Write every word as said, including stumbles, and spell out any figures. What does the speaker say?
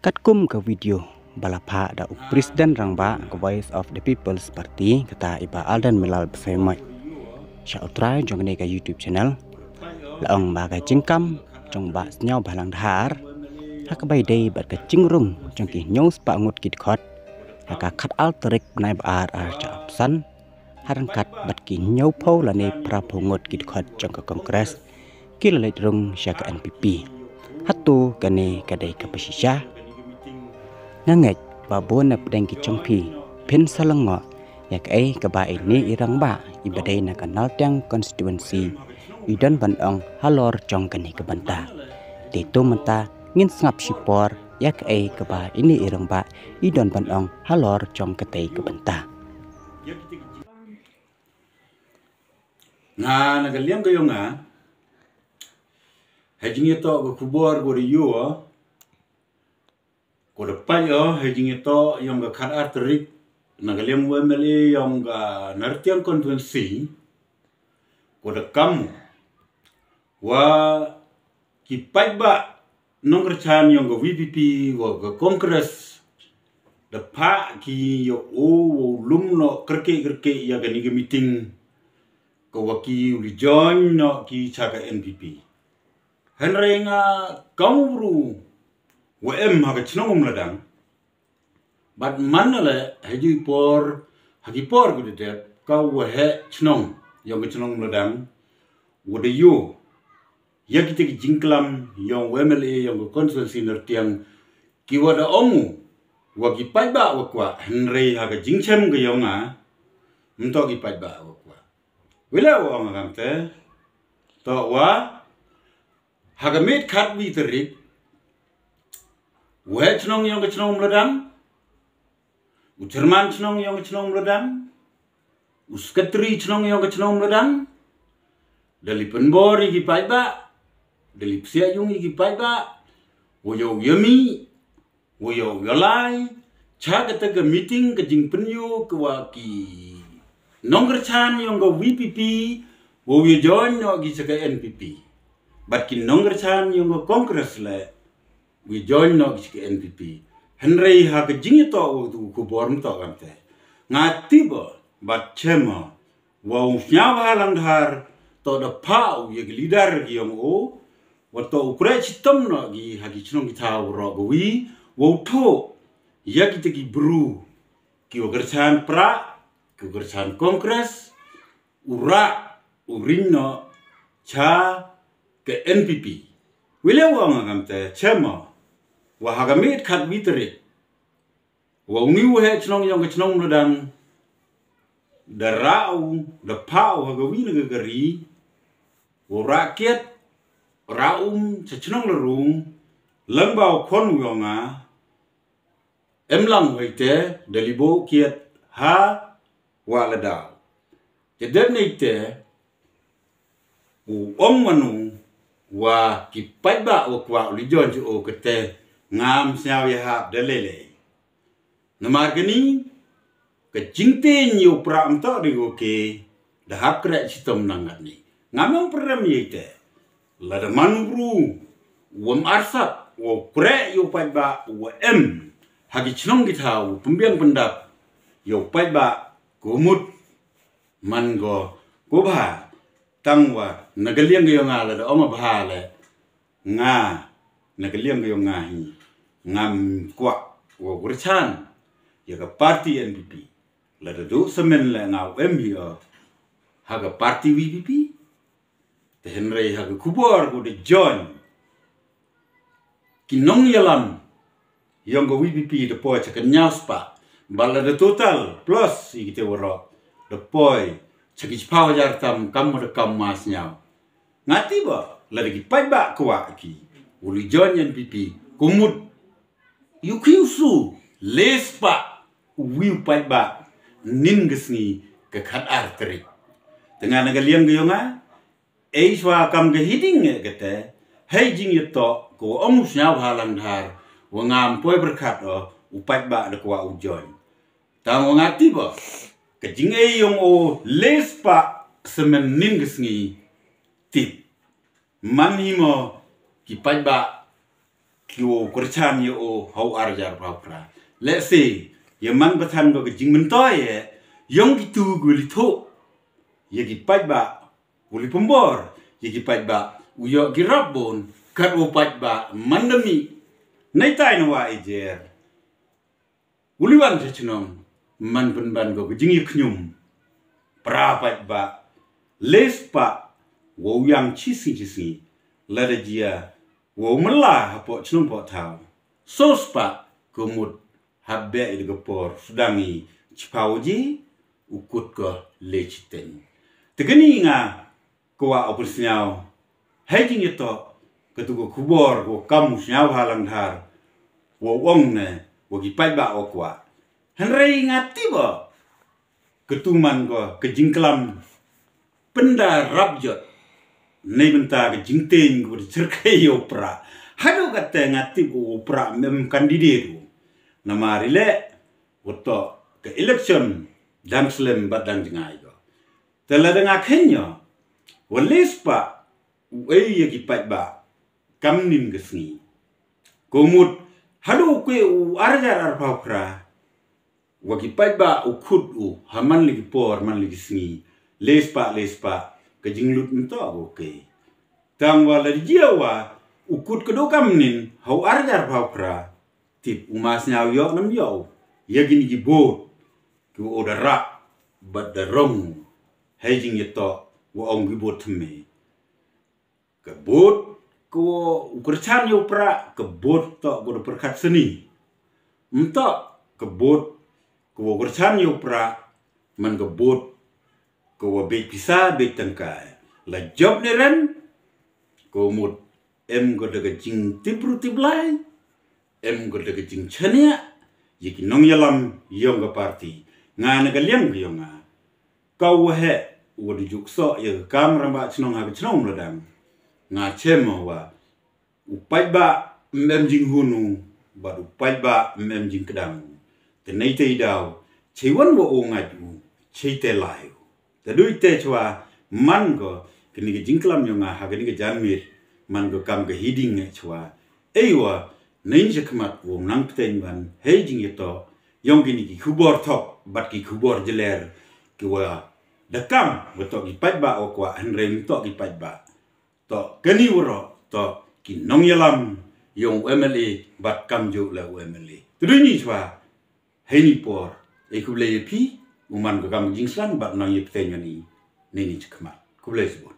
Katkum ka video ba la phah da u President Rangbah ka Voice of the People's Party, kata i Bah Aldan Milal Basaiawmoit, sha u trai jong kane ka YouTube channel, la ong ba ka jingkam jong Bah Sniawbhalang Dhar ha kaba ïadei bad ka jingrung jong ki hynñiew spah ngut ki dkhot ha ka khatar tarik bnai ba ar arhajar arphew san, ha ryngkat bad ki hynñiewphew lane phraphew ngut ki dkhot jong ka Congress, ki la leit rung sha ka N P P. Hato kane ka dei kaba shisha? Nga ngeit ba bun na pdeng ki jong phi phin sa lyngngoh ïa kaei kaba ine i rangbah iba dei na ka Nongriat constituency i don ban ong halor jong kane ka bynta. Te to mynta ngin sngap shipor ïa kaei kaba ine i rangbah i don ban ong halor jong katei ka bynta. Nga na ka liang ka jong nga, ha jingïatoh ka khubor ka da ïoh, ka da pait ïoh ha jingïatoh jong ka khatar tarik, na ka liang u M L A jong ka Nartiang constituency, ka da kam wa ki paidbah nongkyrshan jong ka V P P wa ka Congress da phah ki ïa u, u lum noh kyrkieh kyrkieh ïa kane ka meeting, ka wa ki u li join noh ki sha ka N P P. Hynrei nga kam u bru wa em ha ka chnong Umladang, bad man la ha ju i por, ha ki por ka da dep, ka wa heh chnong jong ka chnong Umladang, wa da ïoh ïa kita ki jingklam jong u M L A jong ka constituency Nartiang, ki wa da ong u wa ki paidbah wa kwah, hynrei ha ka jingchem ka jong nga, ym toh ki paidbah wa kwah. Wei la wa ong nga kamte, toh wa ha ka miet khatwi tarik, u heh chnong jong ka chnong Umladang, u chairman chnong jong ka chnong Umladang, u secretary chnong jong ka chnong Umladang, da li pynbor ïa ki paidbah, da li psiah jung ïa ki paidbah, wa ïoh ïa mih, wa ïoh ïa lai sha kata ka meeting, ka jingpynïoh ka wa ki nongkyrshan jong ka V P P, wa ïa join noh ki sha ka N P P. Bad ki nongkyrshan jong ka Congress le, wi join noh ki sha ka N P P. Hynrei ha ka jingïatoh wa tu khubor mynta kamte, nga tip bad chem wa u Sniawbhalang Dhar toh da phah u ïa ki leader ki jong u, wa toh u khreh chitom noh ki ha ki chnong ki thaw roh ka wi, wa u thoh ïa kita ki bru, ki wa kyrshan prah, ki wa kyrshan Congress, u rah u ring noh sha ka N P P. Wei la wa ong nga kamte, chem wa ha ka miet khatwi tarik, wa u ni u heh chnong jong ka chnong Umladang, da rah u, da phah u ha ka wi na ka kari, wa u rah kiad, rah um sha chnong Larung, lang ba u khon u ong nga, em lang wei te, da li buh kiad ha wa la daw. Te dep nei te, u ong mano wa ki paidbah wa kwah u li join jong u kate, ngam sniaw ïa hap da lei lei. Namar kani, ka jingteng ïa u prah mynta de u ke, da hap khreh chitom nangat ni. Ngam ong pyrem ïa ite. Lada man u bru, wa em arsap, wa u khreh ïa u paidbah, wa em ha ki chnong ki thaw, u pynbiang pyndap ïa u paidbah, ka mut man ko, ko bha, tang wa na ka liang ka jong nga lada ong bha le, nga na ka liang ka jong nga hi, ngam kwah wa u kyrshan ïa ka party N P P. Lada duh samen le nga u em hi o ha ka party V P P. Te hynrei ha ka khubor ko da join ki nongïalam jong ka V P P da poi sha ka hynñiew spah, bad lada total plus ïa kite waroh da poi sha ki shiphew hajar tam, kam da kam ma sniaw. Nga tip ba lada ki paidbah kwah ki u li join N P P, ka mut ïa ki u su le spah u wi u paidbah nin ka sngi ka khatar tarik. Te nga na ka liang ka jong nga, ei shwa kam ka hiding nge kate, hei jingïatoh ko ong u Sniawbhalang Dhar, wa ngam poi pyrkhat o u paidbah da kwah u join. Tang wa nga tip ba ka jingei jong o le spah semen nin ka sngi, tip man hi mo ki paidbah ki wow kyrchan ïa u ha u ar hajar arphew phra. Lehse ïa man ba than ko ka jingmyntoi ïa yong kitu ki wa li thuh ïa ki paidbah u li pynbor ïa ki paidbah u ïoh ki rap bun kat u paidbah man da mih nai tai na wa i jer u li wan sha chnong man pynban ko ka jingïakñium. Pra paidbah, le spah wow ïang chi sngi chi sngi, lada jia wow mylla hapoh chnong poh thaw. So spah ko mut hap beh ïa ka por sdang i chiphaw ji u kut ko le chiteng. Te kani nga kwah u pynsñiaw hei jingïatoh katu ka khubor ko kam u sñiaw ha lang dhar wow ong ne wa ki paidbah wa kwah. Hynrei nga tip ba katu man ko ka jingklam pynda rap jot nei bynta ka jingteng ko da chyrkhei ïa u pra. Haduh kata nga tip u pra mem candidate u namar ile u toh ka election dang slem bad dang jngai ko. Te lada nga khein ïa wa le spah u ei ïa ki paidbah kam nin ka sngi. Ko mut haduh u kwe u ar hajar arphew phra wa ki paidbah u khut u ha man li ki por man li ki sngi. Le spah le spah ka jinglut mynta ko ke. Tang wa la jia wa u kut ka do kam nin ha u ar hajar arphew phra. Tip u ma sñiaw ïoh nam ïoh ïa kini ki bot ki wa u da rah bad da rong hei jingïatoh wa ong ki bot thymme. Ka bot ko u kyrchan ïa u pra ka bot toh ko da pyrkhat seni. Mtoh ka bot ko u kyrchan ïa u pra man ka bot ko wa bej pisa bej tangkai la jop ne ren ko mut em ko da ka jingtipru tiplai. Em ko da ka jingchaniah ïa ki nongïalam yong ka parti. Nga na ka liang ka yong nga ka wa heh wa da juk soh ïa ka kam rangbah chnong ha ka chnong mladang. Nga chem wa u paidbah mem jinghun u bad u paidbah mem jingkdang u. Te nei te i daw chei wan wa u ngait u chei te lai u. Te dui te chwa man ko kini ka jingklam yong nga ha kini ka janmir man ko kam ka hiding nge chwa. Eiwa nein cha khmat wong nang pteng ban hei jingïatoh yong kini ki khubor thok bad ki khubor jeler ki wa da kam wa toh ki paidbah wa kwah hynrei mtoh ki paidbah. Toh kani waroh toh ki nongïalam yong u M L A bad kam ju la u M L A. Te dui ni chwa hei ni por ei khublei ïa phi u man ka kam jingslan bad nang ïa pteng yong ni. Nei ni cha khmat khublei sibun.